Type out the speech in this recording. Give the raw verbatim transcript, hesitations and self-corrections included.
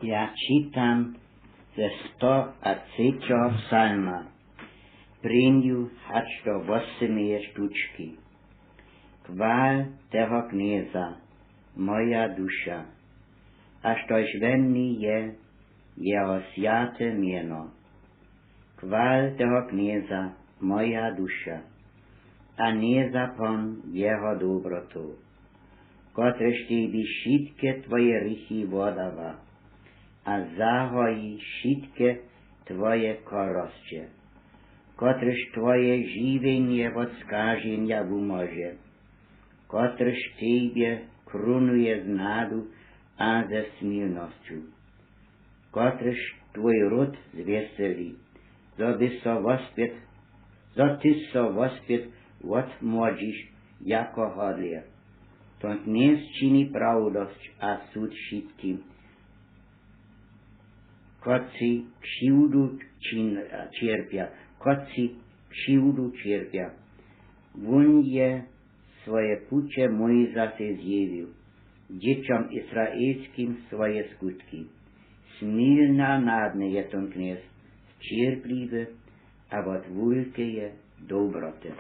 Ja čitam ze sto a třećeho psalma, prěnju hač do wosymeje štučki. Chwal teho Knjeza, moja duša, a štož we mni je, jeho swjate mjeno. Chwal teho Knjeza, moja duša, a njezapomń jeho dobrotu, kotryž tebi wšitke twoje hrěchi wodawa a zahoji wšitke twoje chorosće, kotryž twoje žiwjenje wot skaženja wumóže, kotryž tebje krunuje z nadu a ze smilnosću, kotryž twój ród zwjeseli, zo by so wospět, zo ty so wospět wotmłodźiš jako hodlěr. To Knjez čini prawdosć a sud wšitkim, kotři křiwdu čin-, ćerpja, kotři křiwdu ćerpja. Wón je swoje puće Mójzasej zjewił, dźěćom Israelskim swoje skutki. Smilna nad nje je to Knjez, ćerpliwy a wot wulkeje dobroty.